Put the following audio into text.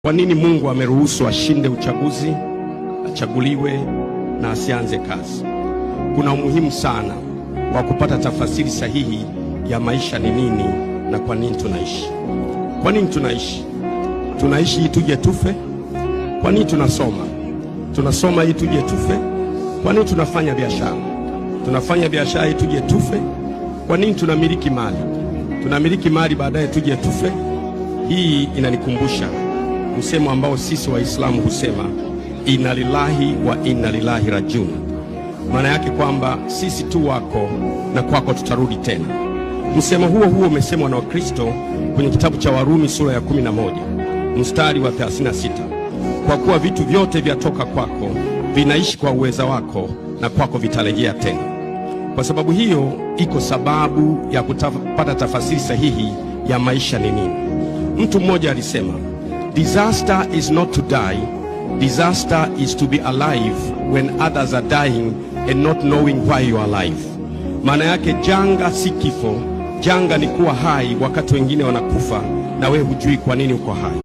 Kwa nini Mungu ameruhusu ashinde uchaguzi, achaguliwe na asianze kazi? Kuna umuhimu sana wa kupata tafasiri sahihi ya maisha ni nini na kwa nini tunaishi. Kwa nini tunaishi? Tunaishi ili tuje tufe? Kwa nini tunasoma? Tunasoma ili tuje tufe? Kwa nini tunafanya biashara? Tunafanya biashara ili tuje tufe? Kwa nini tunamiliki mali? Tunamiliki mali baadaye tuje tufe? Hii inanikumbusha msemo ambao sisi Waislamu husema inna lillahi wa inna ilaihi rajiun. Maana yake kwamba sisi tu wako na kwako tutarudi tena. Msemo huo huo umesemwa na Wakristo kwenye kitabu cha Warumi sura ya 11 mstari wa 36, kwa kuwa vitu vyote vyatoka kwako, vinaishi kwa uweza wako, na kwako vitarejea tena. Kwa sababu hiyo, iko sababu ya kupata tafasiri sahihi ya maisha ni nini. Mtu mmoja alisema, "Disaster is not to die, disaster is to be alive when others are dying and not knowing why you are alive." Maana yake janga si kifo, janga ni kuwa hai wakati wengine wanakufa na wewe hujui kwa nini uko hai.